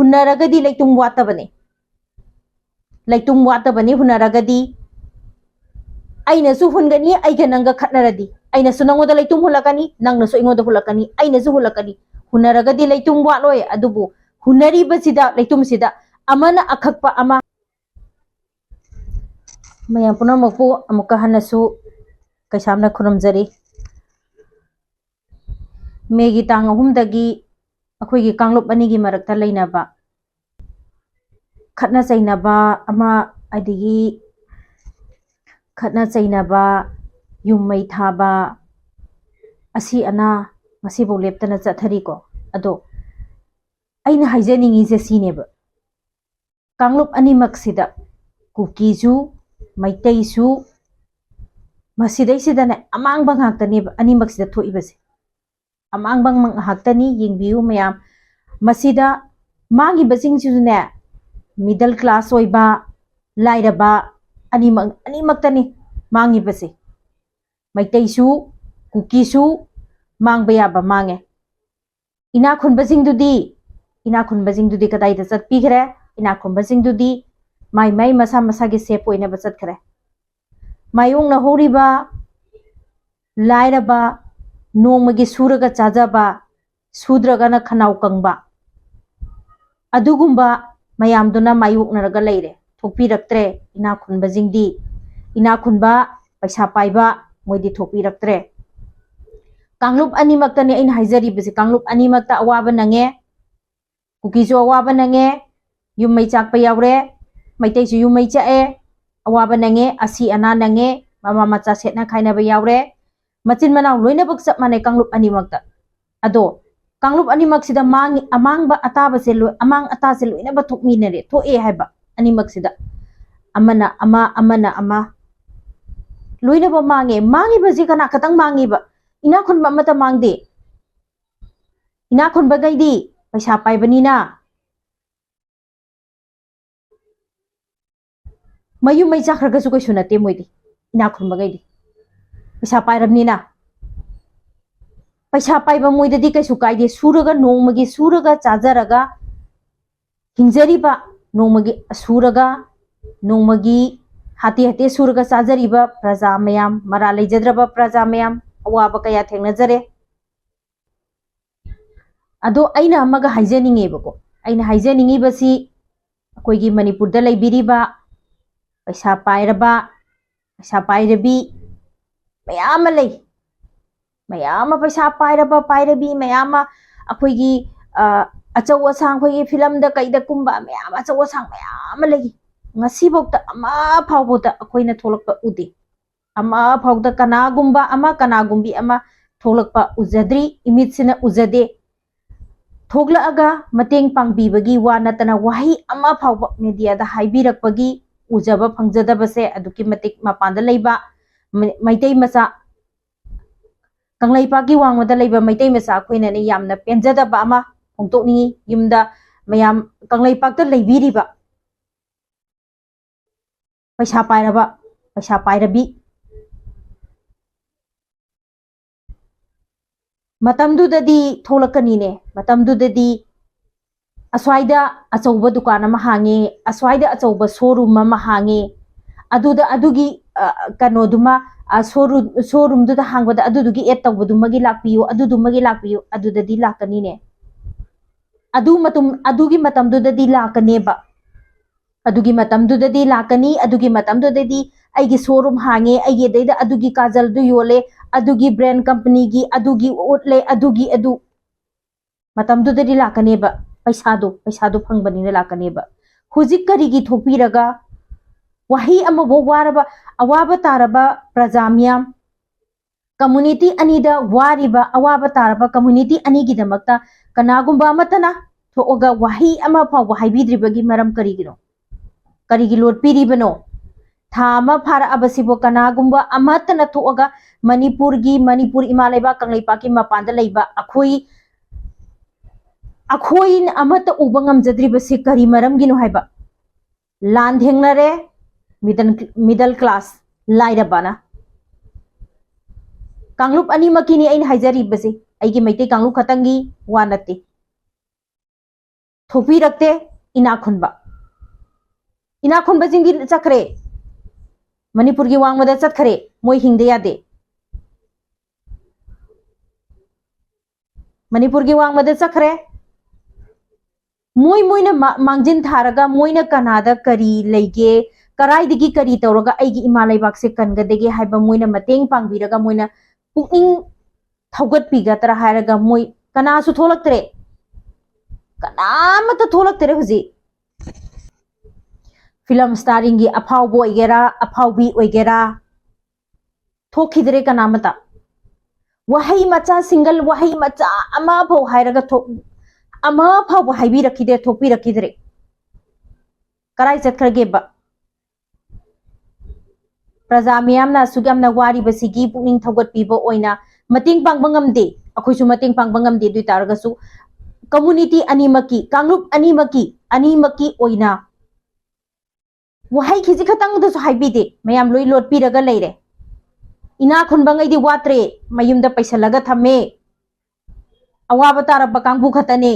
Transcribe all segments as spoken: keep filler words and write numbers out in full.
ꯍꯨꯟꯅꯔꯒꯗꯤ ꯂꯩꯇꯨꯝ ꯋꯥꯠꯇꯕꯅꯤ꯫ ꯂꯩꯇꯨꯝ ꯋꯥꯠꯇꯕꯅꯤ ꯍꯨꯟꯅꯔꯒꯗꯤ꯫ ꯑꯩꯅꯁꯨ ꯍꯨꯟꯒꯅꯤ, ꯑꯩꯒ ꯅꯪꯒ ꯈꯠꯅꯔꯗꯤ꯫ ꯑꯩꯅꯁꯨ ꯅꯪꯉꯣꯟꯗ ꯂꯩꯇꯨꯝ ꯍꯨꯜꯂꯛꯀꯅꯤ, ꯅꯪꯅꯁꯨ ꯑꯩꯉꯣꯟꯗ ꯍꯨꯜꯂꯛꯀꯅꯤ, ꯑꯩꯅꯁꯨ ꯍꯨꯜꯂꯛꯀꯅꯤ꯫ ꯍꯨꯟꯅꯔꯒꯗꯤ ꯂꯩꯇꯨꯝ ꯋꯥꯠꯂꯣꯏ꯫ ꯑꯗꯨꯕꯨ ꯍꯨꯟꯅꯔꯤꯕꯁꯤꯗ, ꯂꯩꯇꯨꯝꯁꯤꯗ ꯑꯃꯅ ꯑꯈꯛꯄ ꯑꯃ꯫ ꯃꯌꯥꯝ ꯄꯨꯝꯅꯃꯛꯄꯨ ꯑꯃꯨꯛꯀ ꯍꯟꯅꯁꯨ ꯀꯩꯁꯥꯝꯅ ꯈꯨꯔꯨꯝꯖꯔꯤ꯫ ꯃꯦꯒꯤ ꯇꯥꯡ ꯑꯍꯨꯝꯗꯒꯤ ꯑꯩꯈꯣꯏꯒꯤ ꯀꯥꯡꯂꯨꯞ ꯑꯅꯤꯒꯤ ꯃꯔꯛꯇ ꯂꯩꯅꯕ ꯈꯠꯅ ꯆꯩꯅꯕ ꯑꯃ, ꯑꯗꯒꯤ ꯈꯠꯅ ꯆꯩꯅꯕ, ꯌꯨꯝ ꯃꯩ ꯊꯥꯕ, ꯑꯁꯤ ꯑꯅꯥ ꯉꯁꯤꯐꯥꯎ ꯂꯦꯞꯇꯅ ꯆꯠꯊꯔꯤꯀꯣ꯫ ꯑꯗꯣ ꯑꯩꯅ ꯍꯥꯏꯖꯅꯤꯡꯉꯤꯁꯦ ꯁꯤꯅꯦꯕ, ꯀꯥꯡꯂꯨꯞ ꯑꯅꯤꯃꯛꯁꯤꯗ, ꯀꯨꯀꯤꯁꯨ ꯃꯩꯇꯩꯁꯨ, ꯃꯁꯤꯗꯩꯁꯤꯗꯅꯦ ꯑꯃꯥꯡꯕ ꯉꯥꯛꯇꯅꯦꯕ ꯑꯅꯤꯃꯛꯁꯤꯗ ꯊꯣꯛꯏꯕꯁꯦ꯫ ꯑꯃꯥꯡꯕ ꯉꯥꯛꯇꯅꯤ꯫ ꯌꯦꯡꯕꯤꯌꯨ ꯃꯌꯥꯝ, ꯃꯁꯤꯗ ꯃꯥꯡꯉꯤꯕꯁꯤꯡꯁꯤꯁꯨꯅꯦ middle class ꯑꯣꯏꯕ, ꯂꯥꯏꯔꯕ, ꯑꯅꯤꯃꯛ, ꯑꯅꯤꯃꯛꯇꯅꯤ ꯃꯥꯡꯉꯤꯕꯁꯦ꯫ ꯃꯩꯇꯩꯁꯨ ꯀꯨꯀꯤꯁꯨ ꯃꯥꯡꯕ ꯌꯥꯕ ꯃꯥꯡꯉꯦ꯫ ꯏꯅꯥꯛ ꯈꯨꯟꯕꯁꯤꯡꯗꯨꯗꯤ, ꯏꯅꯥꯛ ꯈꯨꯟꯕꯁꯤꯡꯗꯨꯗꯤ ꯀꯗꯥꯏꯗ ꯆꯠꯄꯤꯈ꯭ꯔꯦ? ꯏꯅꯥꯛ ꯈꯨꯟꯕꯁꯤꯡꯗꯨꯗꯤ ꯃꯥꯏ ꯃꯥꯏ ꯃꯁꯥ ꯃꯁꯥꯒꯤ safe ꯑꯣꯏꯅꯕ ꯆꯠꯈ꯭ꯔꯦ꯫ ꯃꯥꯌꯣꯛꯅꯍꯧꯔꯤꯕ ꯂꯥꯏꯔꯕ, ꯅꯣꯡꯃꯒꯤ ꯁꯨꯔꯒ ꯆꯥꯖꯕ, ꯁꯨꯗ꯭ꯔꯒꯅ ꯈꯅꯥꯎ ꯀꯪꯕ, ꯑꯗꯨꯒꯨꯝꯕ ꯃꯌꯥꯝꯗꯨꯅ ꯃꯥꯌꯣꯛꯅꯔꯒ ꯂꯩꯔꯦ꯫ ꯊꯣꯛꯄꯤꯔꯛꯇ꯭ꯔꯦ ꯏꯅꯥꯛ ꯈꯨꯟꯕꯁꯤꯡꯗꯤ꯫ ꯏꯅꯥꯛ ꯈꯨꯟꯕ, ꯄꯩꯁꯥ ꯄꯥꯏꯕ ꯃꯣꯏꯗꯤ ꯊꯣꯛꯄꯤꯔꯛꯇ꯭ꯔꯦ꯫ ꯀꯥꯡꯂꯨꯞ ꯑꯅꯤꯃꯛꯇꯅꯦ ꯑꯩꯅ ꯍꯥꯏꯖꯔꯤꯕꯁꯦ, ꯀꯥꯡꯂꯨꯞ ꯑꯅꯤꯃꯛꯇ ꯑꯋꯥꯕ ꯅꯪꯉꯦ꯫ ꯀꯨꯀꯤꯁꯨ ꯑꯋꯥꯕ ꯅꯪꯉꯦ, ꯌꯨꯝ ꯃꯩ ꯆꯥꯛꯄ ꯌꯥꯎꯔꯦ, ꯃꯩꯇꯩꯁꯨ ꯌꯨꯝ ꯃꯩ ꯆꯥꯛꯑꯦ, ꯑꯋꯥꯕ ꯅꯪꯉꯦ, ꯑꯁꯤ ꯑꯅꯥ ꯅꯪꯉꯦ, ꯃꯃꯥ ꯃꯆꯥ ꯁꯦꯠꯅ ꯈꯥꯏꯅꯕ ꯌꯥꯎꯔꯦ꯫ ꯃꯆꯤꯟ ꯃꯅꯥꯎ ꯂꯣꯏꯅꯃꯛ ꯆꯞ ꯃꯥꯟꯅꯩ ꯀꯥꯡꯂꯨꯞ ꯑꯅꯤꯃꯛꯇ꯫ ꯑꯗꯣ ꯀꯥꯡꯂꯨꯞ ꯑꯅꯤꯃꯛꯁꯤꯗ ꯃꯥꯡꯉꯤ, ꯑꯃꯥꯡꯕ ꯑꯇꯥꯕꯁꯦ ꯂꯣꯏ-, ꯑꯃꯥꯡ ꯑꯇꯥꯁꯦ ꯂꯣꯏꯅꯃꯛ ꯊꯣꯛꯃꯤꯟꯅꯔꯦ, ꯊꯣꯛꯑꯦ ꯍꯥꯏꯕ ꯑꯅꯤꯃꯛꯁꯤꯗ꯫ ꯑꯃꯅ ꯑꯃ, ꯑꯃꯅ ꯑꯃ, ꯂꯣꯏꯅꯃꯛ ꯃꯥꯡꯉꯦ꯫ ꯃꯥꯡꯉꯤꯕꯁꯤ ꯀꯅꯥ ꯈꯛꯇꯪ ꯃꯥꯡꯉꯤꯕ? ꯏꯅꯥꯛ ꯈꯨꯟꯕ ꯑꯃꯠꯇ ꯃꯥꯡꯗꯦ꯫ ꯏꯅꯥꯛ ꯈꯨꯟꯕꯈꯩꯗꯤ ꯄꯩꯁꯥ ꯄꯥꯏꯕꯅꯤꯅ ꯃꯌꯨꯝ ꯃꯩ ꯆꯥꯈ꯭ꯔꯒꯁꯨ ꯀꯩꯁꯨ ꯅꯠꯇꯦ ꯃꯣꯏꯗꯤ, ꯏꯅꯥꯛ ꯈꯨꯟꯕꯈꯩꯗꯤ꯫ ꯄꯩꯁꯥ ꯄꯥꯏꯔꯕꯅꯤꯅ꯫ ꯄꯩꯁꯥ ꯄꯥꯏꯕ ꯃꯣꯏꯗꯗꯤ ꯀꯩꯁꯨ ꯀꯥꯏꯗꯦ, ꯁꯨꯔꯒ, ꯅꯣꯡꯃꯒꯤ ꯁꯨꯔꯒ ꯆꯥꯖꯔꯒ ꯍꯤꯡꯖꯔꯤꯕ, ꯅꯣꯡꯃꯒꯤ ꯁꯨꯔꯒ, ꯅꯣꯡꯃꯒꯤ ꯍꯥꯇꯦ ꯍꯥꯇꯦ ꯁꯨꯔꯒ ꯆꯥꯖꯔꯤꯕ ꯄ꯭ꯔꯖꯥ ꯃꯌꯥꯝ, ꯃꯔꯥ ꯂꯩꯖꯗ꯭ꯔꯕ ꯄ꯭ꯔꯖꯥ ꯃꯌꯥꯝ, ꯑꯋꯥꯕ ꯀꯌꯥ ꯊꯦꯡꯅꯖꯔꯦ꯫ ꯑꯗꯣ ꯑꯩꯅ ꯑꯃꯒ ꯍꯥꯏꯖꯅꯤꯡꯉꯦꯕꯀꯣ, ꯑꯩꯅ ꯍꯥꯏꯖꯅꯤꯡꯉꯤꯕꯁꯤ, ꯑꯩꯈꯣꯏꯒꯤ ꯃꯅꯤꯄꯨꯔꯗ ꯂꯩꯕꯤꯔꯤꯕ ꯄꯩꯁꯥ ꯄꯥꯏꯔꯕ, ꯄꯩꯁꯥ ꯄꯥꯏꯔꯕꯤ ꯃꯌꯥꯝ ꯑꯃ ꯂꯩ꯫ ꯃꯌꯥꯝ ꯑꯃ ꯄꯩꯁꯥ ꯄꯥꯏꯔꯕ ꯄꯥꯏꯔꯕꯤ ꯃꯌꯥꯝ ꯑꯃ, ꯑꯩꯈꯣꯏꯒꯤ, ꯑ, ꯑꯆꯧ ꯑꯁꯥꯡ, ꯑꯩꯈꯣꯏꯒꯤ ꯐꯤꯂꯝꯗ ꯀꯩꯗ ꯀꯨꯝꯕ ꯃꯌꯥꯝ, ꯑꯆꯧ ꯑꯁꯥꯡ ꯃꯌꯥꯝ ꯑꯃ ꯂꯩ꯫ ꯉꯁꯤꯐꯥꯎꯗ ꯑꯃ ꯐꯥꯎꯕꯗ ꯑꯩꯈꯣꯏꯅ ꯊꯣꯛꯂꯛꯄ ꯎꯗꯦ꯫ ꯑꯃ ꯐꯥꯎꯗ ꯀꯅꯥꯒꯨꯝꯕ ꯑꯃ, ꯀꯅꯥꯒꯨꯝꯕꯤ ꯑꯃ ꯊꯣꯛꯂꯛꯄ ꯎꯖꯗ꯭ꯔꯤ, ꯏꯃꯤꯠꯁꯤꯅ ꯎꯖꯗꯦ꯫ ꯊꯣꯛꯂꯛꯑꯒ ꯃꯇꯦꯡ ꯄꯥꯡꯕꯤꯕꯒꯤ ꯋꯥ ꯅꯠꯇꯅ ꯋꯥꯍꯩ ꯑꯃ ꯐꯥꯎꯕ ꯃꯦꯗꯤꯌꯥꯗ ꯍꯥꯏꯕꯤꯔꯛꯄꯒꯤ ꯎꯖꯕ ꯐꯪꯖꯗꯕꯁꯦ ꯑꯗꯨꯛꯀꯤ ꯃꯇꯤꯛ ꯃꯄꯥꯟꯗ ꯂꯩꯕ ꯃ-, ꯃꯩꯇꯩ ꯃꯆꯥ, ꯀꯪꯂꯩꯄꯥꯛꯀꯤ ꯋꯥꯡꯃꯗ ꯂꯩꯕ ꯃꯩꯇꯩ ꯃꯆꯥ ꯑꯩꯈꯣꯏꯅꯅꯦ ꯌꯥꯝꯅ ꯄꯦꯟꯖꯗꯕ ꯑꯃ ꯐꯣꯡꯗꯣꯛꯅꯤꯡꯉꯤ꯫ ꯌꯨꯝꯗ ꯃꯌꯥꯝ, ꯀꯪꯂꯩꯄꯥꯛꯇ ꯂꯩꯕꯤꯔꯤꯕ ꯄꯩꯁꯥ ꯄꯥꯏꯔꯕ, ꯄꯩꯁꯥ ꯄꯥꯏꯔꯕꯤ꯫ ꯃꯇꯝꯗꯨꯗꯗꯤ ꯊꯣꯛꯂꯛꯀꯅꯤꯅꯦ, ꯃꯇꯝꯗꯨꯗꯗꯤ ꯑꯁ꯭ꯋꯥꯏꯗ ꯑꯆꯧꯕ ꯗꯨꯀꯥꯟ ꯑꯃ ꯍꯥꯡꯉꯦ, ꯑꯁ꯭ꯋꯥꯏꯗ ꯑꯆꯧꯕ showroom ꯑꯃ ꯍꯥꯡꯉꯦ, ꯑꯗꯨꯗ ꯑꯗꯨꯒꯤ, ꯑ, ꯀꯩꯅꯣꯗꯨꯃ, ꯑ, showroom, showroomꯗꯨꯗ ꯍꯥꯡꯕꯗ ꯑꯗꯨꯗꯨꯒꯤ ad ꯇꯧꯕꯗꯨꯃꯒꯤ ꯂꯥꯛꯄꯤꯌꯨ, ꯑꯗꯨꯗꯨꯃꯒꯤ ꯂꯥꯛꯄꯤꯌꯨ, ꯑꯗꯨꯗꯗꯤ ꯂꯥꯛꯀꯅꯤꯅꯦ꯫ ꯑꯗꯨ ꯃꯇꯝ, ꯑꯗꯨꯒꯤ ꯃꯇꯝꯗꯨꯗꯗꯤ ꯂꯥꯛꯀꯅꯦꯕ꯫ ꯑꯗꯨꯒꯤ ꯃꯇꯝꯗꯨꯗꯗꯤ ꯂꯥꯛꯀꯅꯤ, ꯑꯗꯨꯒꯤ ꯃꯇꯝꯗꯨꯗꯗꯤ ꯑꯩꯒꯤ showroom ꯍꯥꯡꯉꯦ, ꯑꯩꯒꯤ ꯑꯗꯩꯗ ꯑꯗꯨꯒꯤ ꯀꯥꯖꯜꯗꯨ ꯌꯣꯜꯂꯦ, ꯑꯗꯨꯒꯤ brand companyꯒꯤ ꯑꯗꯨꯒꯤ ꯎꯠꯂꯦ, ꯑꯗꯨꯒꯤ ꯑꯗꯨ꯫ ꯃꯇꯝꯗꯨꯗꯗꯤ ꯂꯥꯛꯀꯅꯦꯕ, ꯄꯩꯁꯥꯗꯣ, ꯄꯩꯁꯥꯗꯣ ꯐꯪꯕꯅꯤꯅ ꯂꯥꯛꯀꯅꯦꯕ꯫ ꯍꯧꯖꯤꯛ ꯀꯔꯤꯒꯤ ꯊꯣꯛꯄꯤꯔꯒ ꯋꯥꯍꯩ ꯑꯃꯐꯥꯎ ꯋꯥꯔꯕ, ꯑꯋꯥꯕ ꯇꯥꯔꯕ ꯄ꯭ꯔꯖꯥ ꯃꯤꯌꯥꯝ, community ꯑꯅꯤꯗ ꯋꯥꯔꯤꯕ, ꯑꯋꯥꯕ ꯇꯥꯔꯕ community ꯑꯅꯤꯒꯤꯗꯃꯛꯇ ꯀꯅꯥꯒꯨꯝꯕ ꯑꯃꯠꯇꯅ ꯊꯣꯛꯑꯒ ꯋꯥꯍꯩ ꯑꯃ ꯐꯥꯎꯕ ꯍꯥꯏꯕꯤꯗ꯭ꯔꯤꯕꯒꯤ ꯃꯔꯝ ꯀꯔꯤꯒꯤꯅꯣ? ꯀꯔꯤꯒꯤ ꯂꯣꯠꯄꯤꯔꯤꯕꯅꯣ? ꯊꯥ ꯑꯃ ꯐꯥꯔꯛꯑꯕꯁꯤꯕꯨ ꯀꯅꯥꯒꯨꯝꯕ ꯑꯃꯠꯇꯅ ꯊꯣꯛꯑꯒ ꯃꯅꯤꯄꯨꯔꯒꯤ, ꯃꯅꯤꯄꯨꯔ ꯏꯃꯥ ꯂꯩꯕꯥꯛ ꯀꯪꯂꯩꯄꯥꯛꯀꯤ ꯃꯄꯥꯟꯗ ꯂꯩꯕ ꯑꯩꯈꯣꯏ, ꯑꯩꯈꯣꯏꯅ ꯑꯃꯠꯇ ꯎꯕ ꯉꯝꯖꯗ꯭ꯔꯤꯕꯁꯤ ꯀꯔꯤ ꯃꯔꯝꯒꯤꯅꯣ ꯍꯥꯏꯕ? ꯂꯥꯟ ꯊꯦꯡꯅꯔꯦ, middle, middle class, ꯂꯥꯏꯔꯕꯅ꯫ ꯀꯥꯡꯂꯨꯞ ꯑꯅꯤꯃꯛꯀꯤꯅꯤ ꯑꯩꯅ ꯍꯥꯏꯖꯔꯤꯕꯁꯤ, ꯑꯩꯒꯤ ꯃꯩꯇꯩ ꯀꯥꯡꯂꯨꯞ ꯈꯛꯇꯪꯒꯤ ꯋꯥ ꯅꯠꯇꯦ꯫ ꯊꯣꯛꯄꯤꯔꯛꯇꯦ, ꯏꯅꯥꯛ ꯈꯨꯟꯕ, ꯏꯅꯥꯛ ꯈꯨꯟꯕꯁꯤꯡꯗꯤ ꯆꯠꯈ꯭ꯔꯦ, ꯃꯅꯤꯄꯨꯔꯒꯤ ꯋꯥꯡꯃꯗ ꯆꯠꯈ꯭ꯔꯦ, ꯃꯣꯏ ꯍꯤꯡꯗ ꯌꯥꯗꯦ꯫ ꯃꯅꯤꯄꯨꯔꯒꯤ ꯋꯥꯡꯃꯗ ꯆꯠꯈ꯭ꯔꯦ꯫ ꯃꯣꯏ ꯃꯣꯏꯅ ꯃꯥ-, ꯃꯥꯡꯖꯤꯟ ꯊꯥꯔꯒ ꯃꯣꯏꯅ ꯀꯅꯥꯗ ꯀꯔꯤ ꯂꯩꯒꯦ, ꯀꯔꯥꯏꯗꯒꯤ ꯀꯔꯤ ꯇꯧꯔꯒ ꯑꯩꯒꯤ ꯏꯃꯥ ꯂꯩꯕꯥꯛꯁꯦ ꯀꯟꯒꯗꯒꯦ ꯍꯥꯏꯕ ꯃꯣꯏꯅ ꯃꯇꯦꯡ ꯄꯥꯡꯕꯤꯔꯒ ꯃꯣꯏꯅ ꯄꯨꯛꯅꯤꯡ ꯊꯧꯒꯠꯄꯤꯒꯗ꯭ꯔꯥ ꯍꯥꯏꯔꯒ ꯃꯣꯏ ꯀꯅꯥꯁꯨ ꯊꯣꯛꯂꯛꯇ꯭ꯔꯦ, ꯀꯅꯥꯃꯠꯇ ꯊꯣꯛꯂꯛꯇ꯭ꯔꯦ꯫ ꯍꯧꯖꯤꯛ ꯐꯤꯂꯝ ꯁ꯭ꯇꯥꯔꯤꯡꯒꯤ ꯑꯐꯥꯎꯕ ꯑꯣꯏꯒꯦꯔꯥ, ꯑꯐꯥꯎꯕꯤ ꯑꯣꯏꯒꯦꯔꯥ, ꯊꯣꯛꯈꯤꯗ꯭ꯔꯦ ꯀꯅꯥꯃꯠꯇ꯫ ꯋꯥꯍꯩ ꯃꯆꯥ, ꯁꯤꯡꯒꯜ ꯋꯥꯍꯩ ꯃꯆꯥ ꯑꯃꯐꯥꯎ ꯍꯥꯏꯔꯒ ꯊꯣꯛ-, ꯑꯃ ꯐꯥꯎꯕ ꯍꯥꯏꯕꯤꯔꯛꯈꯤꯗ꯭ꯔꯦ, ꯊꯣꯛꯄꯤꯔꯛꯈꯤꯗ꯭ꯔꯦ꯫ ꯀꯔꯥꯏ ꯆꯠꯈ꯭ꯔꯒꯦꯕ? ꯄ꯭ꯔꯖꯥ ꯃꯤꯌꯥꯝꯅ ꯑꯁꯨꯛ ꯌꯥꯝꯅ ꯋꯥꯔꯤꯕꯁꯤꯒꯤ ꯄꯨꯛꯅꯤꯡ ꯊꯧꯒꯠꯄꯤꯕ ꯑꯣꯏꯅ ꯃꯇꯦꯡ ꯄꯥꯡꯕ ꯉꯝꯗꯦ, ꯑꯩꯈꯣꯏꯁꯨ ꯃꯇꯦꯡ ꯄꯥꯡꯕ ꯉꯝꯗꯦ꯫ ꯑꯗꯨ ꯑꯣꯏ ꯇꯥꯔꯒꯁꯨ community ꯑꯅꯤꯃꯛꯀꯤ, ꯀꯥꯡꯂꯨꯞ ꯑꯅꯤꯃꯛꯀꯤ, ꯑꯅꯤꯃꯛꯀꯤ ꯑꯣꯏꯅ ꯋꯥꯍꯩ ꯈꯤꯖꯤꯛ ꯈꯛꯇꯪꯗꯁꯨ ꯍꯥꯏꯕꯤꯗꯦ, ꯃꯌꯥꯝ ꯂꯣꯏ ꯂꯣꯠꯄꯤꯔꯒ ꯂꯩꯔꯦ꯫ ꯏꯅꯥꯛ ꯈꯨꯟꯕꯉꯩꯗꯤ ꯋꯥꯠꯇ꯭ꯔꯦ, ꯃꯌꯨꯝꯗ ꯄꯩꯁꯜꯂꯒ ꯊꯝꯃꯦ꯫ ꯑꯋꯥꯕ ꯇꯥꯔꯕ ꯀꯥꯡꯕꯨ ꯈꯛꯇꯅꯦ꯫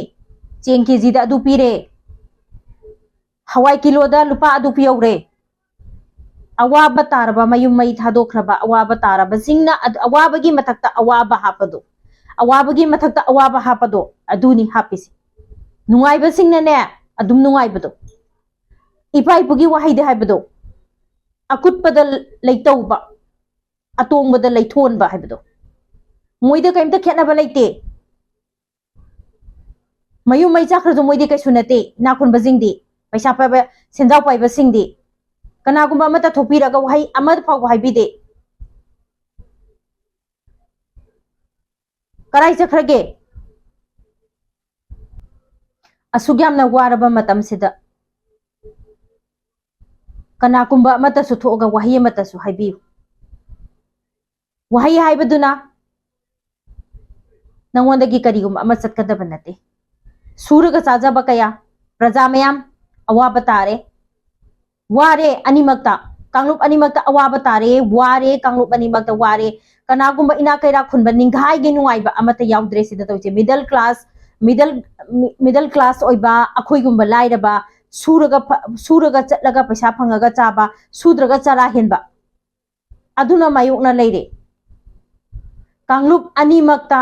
ꯆꯦꯡ ꯀꯦꯖꯤꯗ ꯑꯗꯨ ꯄꯤꯔꯦ, ꯍꯋꯥꯏ ꯀꯤꯂꯣꯗ ꯂꯨꯄꯥ ꯑꯗꯨ ꯄꯤꯍꯧꯔꯦ꯫ ꯑꯋꯥꯕ ꯇꯥꯔꯕ, ꯃꯌꯨꯝ ꯃꯩ ꯊꯥꯗꯣꯛꯈ꯭ꯔꯕ ꯑꯋꯥꯕ ꯇꯥꯔꯕꯁꯤꯡꯅ ꯑꯗ-, ꯑꯋꯥꯕꯒꯤ ꯃꯊꯛꯇ ꯑꯋꯥꯕ ꯍꯥꯞꯄꯗꯣ, ꯑꯋꯥꯕꯒꯤ ꯃꯊꯛꯇ ꯑꯋꯥꯕ ꯍꯥꯞꯄꯗꯣ, ꯑꯗꯨꯅꯤ ꯍꯥꯞꯄꯤꯁꯦ꯫ ꯅꯨꯡꯉꯥꯏꯕꯁꯤꯡꯅꯅꯦ, ꯑꯗꯨꯝ ꯅꯨꯡꯉꯥꯏꯕꯗꯣ꯫ ꯏꯄꯥ ꯏꯄꯨꯒꯤ ꯋꯥꯍꯩꯗ ꯍꯥꯏꯕꯗꯣ, "ꯑꯀꯨꯠꯄꯗ ꯂꯩꯇꯧꯕ, ꯑꯇꯣꯡꯕꯗ ꯂꯩꯊꯣꯟꯕ" ꯍꯥꯏꯕꯗꯣ꯫ ꯃꯣꯏꯗ ꯀꯔꯤꯝꯇ ꯈꯦꯠꯅꯕ ꯂꯩꯇꯦ꯫ ꯃꯌꯨꯝ ꯃꯩ ꯆꯥꯈ꯭ꯔꯁꯨ ꯃꯣꯏꯗꯤ ꯀꯩꯁꯨ ꯅꯠꯇꯦ, ꯏꯅꯥꯛ ꯈꯨꯟꯕꯁꯤꯡꯗꯤ, ꯄꯩꯁꯥ ꯄꯥꯏꯕ, ꯁꯦꯟꯖꯥꯎ ꯄꯥꯏꯕꯁꯤꯡꯗꯤ꯫ ꯀꯅꯥꯒꯨꯝꯕ ꯑꯃꯠꯇ ꯊꯣꯛꯄꯤꯔꯒ ꯋꯥꯍꯩ ꯑꯃ ꯐꯥꯎꯕ ꯍꯥꯏꯕꯤꯗꯦ꯫ ꯀꯔꯥꯏ ꯆꯠꯈ꯭ꯔꯒꯦ? ꯑꯁꯨꯛ ꯌꯥꯝꯅ ꯋꯥꯔꯕ ꯃꯇꯝꯁꯤꯗ ꯀꯅꯥꯒꯨꯝꯕ ꯑꯃꯠꯇꯁꯨ ꯊꯣꯛꯑꯒ ꯋꯥꯍꯩ ꯑꯃꯠꯇꯁꯨ ꯍꯥꯏꯕꯤꯌꯨ꯫ ꯋꯥꯍꯩ ꯍꯥꯏꯕꯗꯨꯅ ꯅꯉꯣꯟꯗꯒꯤ ꯀꯔꯤꯒꯨꯝꯕ ꯑꯃ ꯆꯠꯀꯗꯕ ꯅꯠꯇꯦ꯫ ꯁꯨꯔꯒ ꯆꯥꯖꯕ ꯀꯌꯥ, ꯄ꯭ꯔꯖꯥ ꯃꯌꯥꯝ ꯑꯋꯥꯕ ꯇꯥꯔꯦ, ꯋꯥꯔꯦ ꯑꯅꯤꯃꯛꯇ, ꯀꯥꯡꯂꯨꯞ ꯑꯅꯤꯃꯛꯇ ꯑꯋꯥꯕ ꯇꯥꯔꯦ, ꯋꯥꯔꯦ, ꯀꯥꯡꯂꯨꯞ ꯑꯅꯤꯃꯛꯇ ꯋꯥꯔꯦ꯫ ꯀꯅꯥꯒꯨꯝꯕ ꯏꯅꯥꯛ ꯀꯩꯔꯥꯛ ꯈꯨꯟꯕ ꯅꯤꯡꯈꯥꯏꯒꯤ ꯅꯨꯡꯉꯥꯏꯕ ꯑꯃꯠꯇ ꯌꯥꯎꯗ꯭ꯔꯦ ꯁꯤꯗ ꯇꯧꯔꯤꯁꯦ꯫ Middle class, middle middle class ꯑꯣꯏꯕ, ꯑꯩꯈꯣꯏꯒꯨꯝꯕ ꯂꯥꯏꯔꯕ, ꯁꯨꯔꯒ ꯐ- ꯁꯨꯔꯒ ꯆꯠꯂꯒ ꯄꯩꯁꯥ ꯐꯪꯉꯒ ꯆꯥꯕ, ꯁꯨꯗ꯭ꯔꯒ ꯆꯔꯥ ꯍꯦꯟꯕ, ꯑꯗꯨꯅ ꯃꯥꯌꯣꯛꯅ ꯂꯩꯔꯦ꯫ ꯀꯥꯡꯂꯨꯞ ꯑꯅꯤꯃꯛꯇ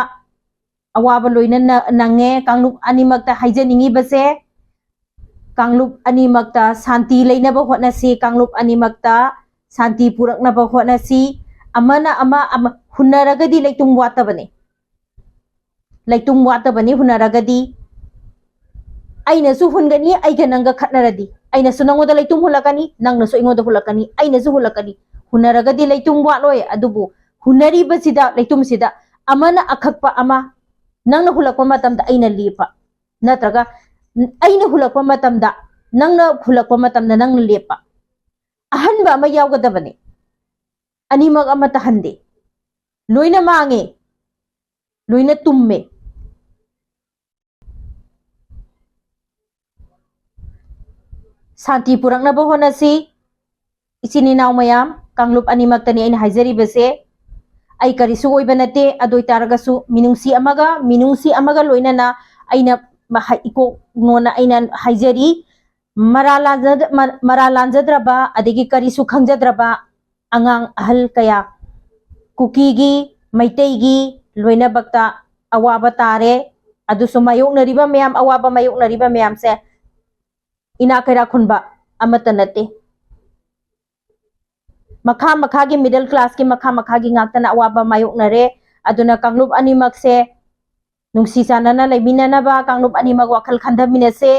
ꯑꯋꯥꯕ ꯂꯣꯏꯅ ꯅ- ꯅꯪꯉꯦ꯫ ꯀꯥꯡꯂꯨꯞ ꯑꯅꯤꯃꯛꯇ ꯍꯥꯏꯖꯅꯤꯡꯉꯤꯕꯁꯦ, ꯀꯥꯡꯂꯨꯞ ꯑꯅꯤꯃꯛꯇ ꯁꯥꯟꯇꯤ ꯂꯩꯅꯕ ꯍꯣꯠꯅꯁꯤ, ꯀꯥꯡꯂꯨꯞ ꯑꯅꯤꯃꯛꯇ ꯁꯥꯟꯇꯤ ꯄꯨꯔꯛꯅꯕ ꯍꯣꯠꯅꯁꯤ꯫ ꯑꯃꯅ ꯑꯃ ꯑꯃ ꯍꯨꯟꯅꯔꯒꯗꯤ ꯂꯩꯇꯨꯝ ꯋꯥꯠꯇꯕꯅꯤ, ꯂꯩꯇꯨꯝ ꯋꯥꯠꯇꯕꯅꯤ ꯍꯨꯟꯅꯔꯒꯗꯤ꯫ ꯑꯩꯅꯁꯨ ꯍꯨꯟꯒꯅꯤ, ꯑꯩꯒ ꯅꯪꯒ ꯈꯠꯅꯔꯗꯤ ꯑꯩꯅꯁꯨ ꯅꯪꯉꯣꯟꯗ ꯂꯩꯇꯨꯝ ꯍꯨꯜꯂꯛꯀꯅꯤ, ꯅꯪꯅꯁꯨ ꯑꯩꯉꯣꯟꯗ ꯍꯨꯜꯂꯛꯀꯅꯤ, ꯑꯩꯅꯁꯨ ꯍꯨꯜꯂꯛꯀꯅꯤ꯫ ꯍꯨꯟꯅꯔꯒꯗꯤ ꯂꯩꯇꯨꯝ ꯋꯥꯠꯂꯣꯏ꯫ ꯑꯗꯨꯕꯨ ꯍꯨꯟꯅꯔꯤꯕꯁꯤꯗ, ꯂꯩꯇꯨꯝꯁꯤꯗ ꯑꯃꯅ ꯑꯈꯛꯄ ꯑꯃ, ꯅꯪꯅ ꯍꯨꯜꯂꯛꯄ ꯃꯇꯝꯗ ꯑꯩꯅ ꯂꯦꯞꯄ, ꯅꯠꯇ꯭ꯔꯒ ꯑꯩꯅ ꯍꯨꯜꯂꯛꯄ ꯃꯇꯝꯗ ꯅꯪꯅ ꯍꯨꯜꯂꯛꯄ ꯃꯇꯝꯗ ꯅꯪꯅ ꯂꯦꯞꯄ, ꯑꯍꯟꯕ ꯑꯃ ꯌꯥꯎꯒꯗꯕꯅꯤ꯫ ꯑꯅꯤꯃꯛ ꯑꯃ ꯇꯥꯍꯟꯗꯦ, ꯂꯣꯏꯅ ꯃꯥꯡꯉꯦ, ꯂꯣꯏꯅ ꯇꯨꯝꯃꯦ꯫ ꯁꯥꯟꯇꯤ ꯄꯨꯔꯛꯅꯕ ꯍꯣꯠꯅꯁꯤ꯫ ꯏꯆꯤꯟ ꯏꯅꯥꯎ ꯃꯌꯥꯝ, ꯀꯥꯡꯂꯨꯞ ꯑꯅꯤꯃꯛꯇꯅꯤ ꯑꯩꯅ ꯍꯥꯏꯖꯔꯤꯕꯁꯦ꯫ ꯑꯩ ꯀꯔꯤꯁꯨ ꯑꯣꯏꯕ ꯅꯠꯇꯦ꯫ ꯑꯗꯨ ꯑꯣꯏꯇꯥꯔꯒꯁꯨ ꯃꯤꯅꯨꯡꯁꯤ ꯑꯃꯒ, ꯃꯤꯅꯨꯡꯁꯤ ꯑꯃꯒ ꯂꯣꯏꯅꯅ ꯑꯩꯅ ꯃꯍ- ꯏꯀꯣꯛꯅꯣꯅ ꯑꯩꯅ ꯍꯥꯏꯖꯔꯤ꯫ ꯃꯔꯥ ꯂꯥꯟꯖꯗ꯭ꯔ- ꯃ- ꯃꯔꯥ ꯂꯥꯟꯖꯗ꯭ꯔꯕ, ꯑꯗꯒꯤ ꯀꯔꯤꯁꯨ ꯈꯪꯖꯗ꯭ꯔꯕ ꯑꯉꯥꯡ ꯑꯍꯜ ꯀꯌꯥ, ꯀꯨꯀꯤꯒꯤ, ꯃꯩꯇꯩꯒꯤ ꯂꯣꯏꯅꯃꯛꯇ ꯑꯋꯥꯕ ꯇꯥꯔꯦ꯫ ꯑꯗꯨꯁꯨ ꯃꯥꯌꯣꯛꯅꯔꯤꯕ ꯃꯌꯥꯝ, ꯑꯋꯥꯕ ꯃꯥꯌꯣꯛꯅꯔꯤꯕ ꯃꯌꯥꯝꯁꯦ ꯏꯅꯥꯛ ꯀꯩꯔꯥꯛ ꯈꯨꯟꯕ ꯑꯃꯠꯇ ꯅꯠꯇꯦ꯫ ꯃꯈꯥ ꯃꯈꯥꯒꯤ, ꯃꯤꯗꯜ ꯀ꯭ꯂꯥꯁꯀꯤ ꯃꯈꯥ ꯃꯈꯥꯒꯤ ꯉꯥꯛꯇꯅ ꯑꯋꯥꯕ ꯃꯥꯌꯣꯛꯅꯔꯦ꯫ ꯑꯗꯨꯅ ꯀꯥꯡꯂꯨꯞ ꯑꯅꯤꯃꯛꯁꯦ ꯅꯨꯡꯁꯤ ꯆꯥꯟꯅꯅ ꯂꯩꯃꯤꯟꯅꯅꯕ ꯀꯥꯡꯂꯨꯞ ꯑꯅꯤꯃꯛ ꯋꯥꯈꯜ ꯈꯟꯊꯃꯤꯟꯅꯁꯦ꯫